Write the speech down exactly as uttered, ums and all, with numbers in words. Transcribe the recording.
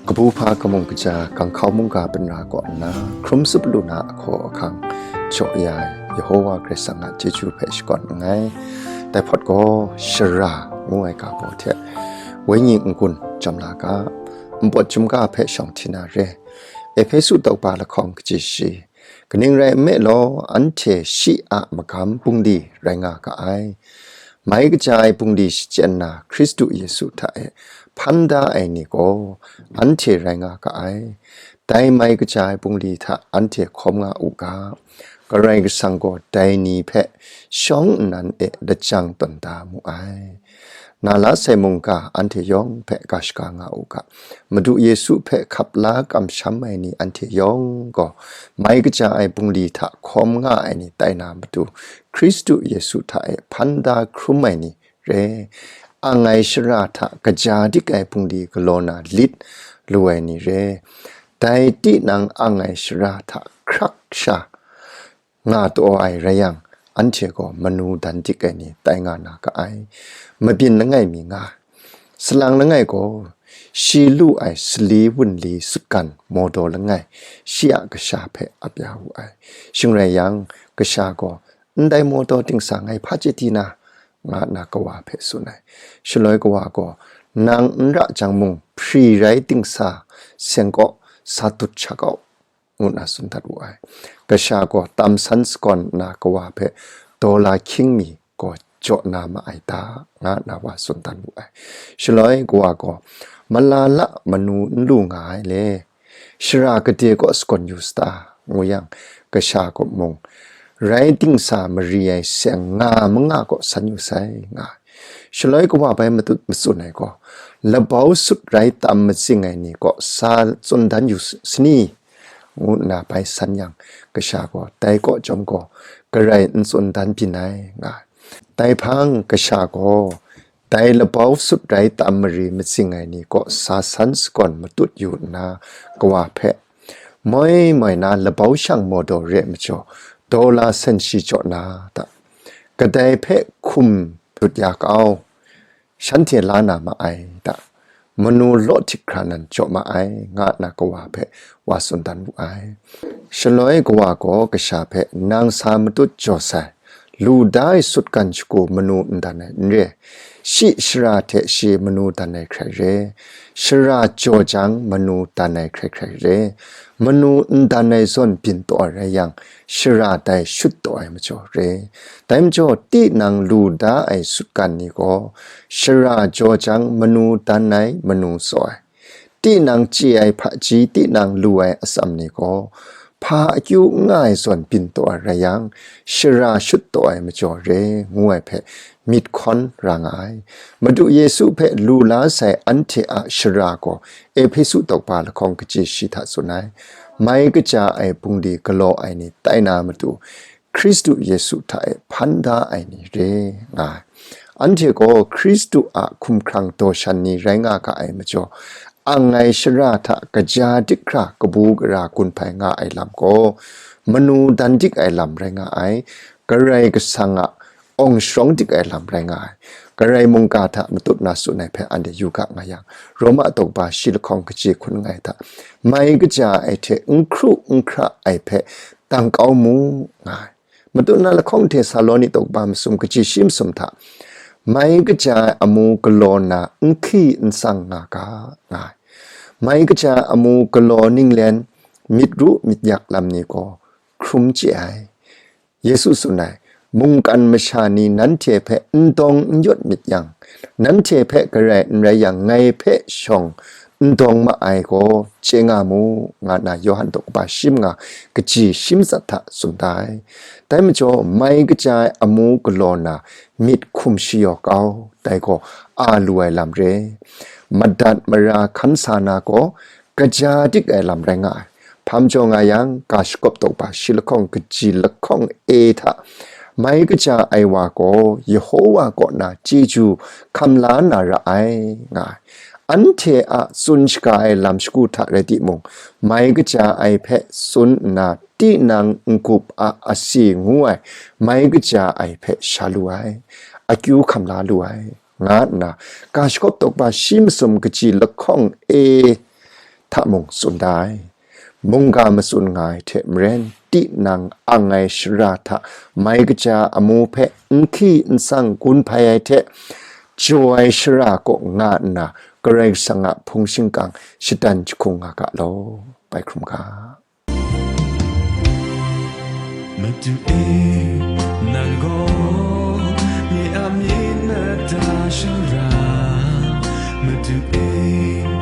Kabu hpa kamung kaja, ganghkau mungga binra kaw nna, hkrum tsup lu na ahkaw ahkang jaw ya ai Yehova Karai Kasang a chyeju hpe shakawn nngai. Dai hpawt gaw, shara ngu ai ga baw hte wenyi n-gun chyam la ga, npawt chyum ga hpe shawng hti na re. Ehpesu tawkpa lahkawng kaji shi. Kaning rai nme law, anhte shi a magam bungli rai nga ga ai. Mai kaja ai bungli shachyen na Hkristu Yesu hta e hpan da ai ni gaw anhte rai nga ga ai. Dai mai kaja ai bungli hta anhte hkawm nga u ga, Karai Kasang gaw dai ni hpe shawng nnan e lajang tawn da mu ai. Na la sai mungga anhte yawng hpe ga shaga nga u ga, Madu Yesu hpe hkap la kamsham ai ni anhte yawng gaw, mai kaja ai bungli hta hkawm nga ai ni tai na matu, Hkristu Yesu hta e hpan da hkrum ai ni re. Ang ai shara hta kaja dik ai bungli galaw na lit lu ai ni re. Dai tinang ang ai shara hta hkrak sha nga taw ai rai yang, anhte gaw manu dan dik ai ni tai nga na ga ai. Mabyin langai mi nga ai. Salang langai gaw, shi lu ai sali wunli sutgan mawdaw langai, shi a kasha hpe ap ya wu ai. Shing rai yang, kasha gaw, "Ndai mawdaw dingsa ngai hpa chye di na?" nga nna kawa hpe tsun ai. Shaloi kawa gaw, "Nang n ra jang mung, hpri rai dingsa seng kaw sa dut sha kau," ngu nna tsun dat wu ai. Kasha gaw tam san sakawn nna kawa hpe, "Dawla hkying mi gaw jaw na ma ai ta?" nga nna wa tsun dan wu ai. Shaloi kawa gaw, "Malala manu n lu nga ai le, shara gade kaw sakawn yu sata?" ngu yang, kasha gaw mung, "Rai dingsa mari ai seng nga manga kaw san yu sai," nga ai. Shaloi kawa bai matut matsun ai gaw, "Labau sut rai tam matsing ai ni kaw sa tsun dan yu s-, sani?" ngu nna bai san yang, kasha gaw, "Dai kaw chyawm gaw, garai n tsun dan byin ai," nga ai. Dai hpang kasha gaw, dai labau sut rai tam mari matsing ai ni kaw sa san sakawn matut yu nna, kawa hpe, "Moi moi na labau shang mawdaw re ai majaw, dawla sen shi jaw na ta? Kadai hpe hkum dut ya kau, shanhte la na ma ai ta? Manu law htik hkra nan jaw ma ai," nga nna kawa hpe wa tsun dan wu ai. Shaloi kawa gaw kasha hpe, "Nang sa matut jaw sai, lu da ai sutgan shagu manu n dan ai n re, shi shara hte shi manu dan ai hkrai re, shara jaw jang manu dan ai hkrai hkrai re, manu n dan ai zawn byin taw ai rai yang, shara dai shut taw ai majaw re. Dai majaw, tinang lu da ai sutgan ni gaw, shara jaw jang manu dan ai manu tsaw ai. Tinang chye ai hpaji tinang lu ai atsam ni gaw, hpa akyu n nga ai zawn byin taw ai rai yang, shara shut taw ai majaw re," ngu ai hpe myit hkawn ra nga ai. Madu Yesu hpe lu la sai anhte a shara gaw, Ehpesu tawkpa lahkawng kaji shi hta tsun ai. Mai kaja ai bungli galaw ai ni tai na matu, Hkristu Yesu hta e hpan da ai ni re nga ai. Anhte gaw Hkristu a hkumhkrang daw shan ni rai nga ga ai majaw, ang ai shara hta kaja dik hkra kabu gara gun hpai nga ai lam gaw, manu dan dik ai lam rai nga ai, Karai Kasang a awng sharawng dik ai lam rai nga ai. Karai mungga hta matut na tsun ai hpe anhte yu ga nga yang, Roma tawkpa shi lahkawng kaji hkun nngai hta, mai kaja ai hte n hkru n hkra ai hpe dang kau mu, nga ai. Matut na lahkawng Htesaloni tawkpa masum kaji shi masum hta, mai kaja ai amu galaw na n hki n tsang nga ga, nga ai. Mai kaja ai amu galaw ninglen, myit ru myit yak lam ni gaw hkrum chye ai. Yesu tsun ai, "Mungkan masha ni nanhte hpe n dawng n yawt myit yang, nanhte hpe garai n rai yang, ngai hpe shawng n dawng ma ai gaw, chye nga mu," nga nna Yawhan tawkpa shi manga kaji shi matsat hta tsun da ai. Dai majaw, mai kaja ai amu galaw na myit hkum shayaw kau, dai gaw a lu ai lam re. Madat mara hkan sa na gaw, kaja dik ai lam rai nga ai. Hpa majaw nga yang, ga shagawp tawkpa shi lahkawng kaji lahkawng e hta, mai kaja ai wa gaw Yehowa kaw na chyeju hkam la na ra ai, nga ai. Anhte a tsun shaga ai lam shagu hta rai timung, mai kaja ai hpe tsun nna, tinang n-gup a asi ngu ai mai kaja ai hpe sha lu ai, akyu hkam la lu ai, nga nna, ga shagawp tawkpa shi masum kaji lahkawng e hta mung tsun da ai. Mungga matsun nga ai hte maren, tinang ang ai shara hta mai kaja amu hpe n hkyi n sang gun hpai ai hte, jaw ai shara kaw nga nna, Karai Kasang a hpung shingkang shatan jahkung nga ga law. Bai hkrum ga. Madu e, nang gaw nye a myit mada shara, Madu e,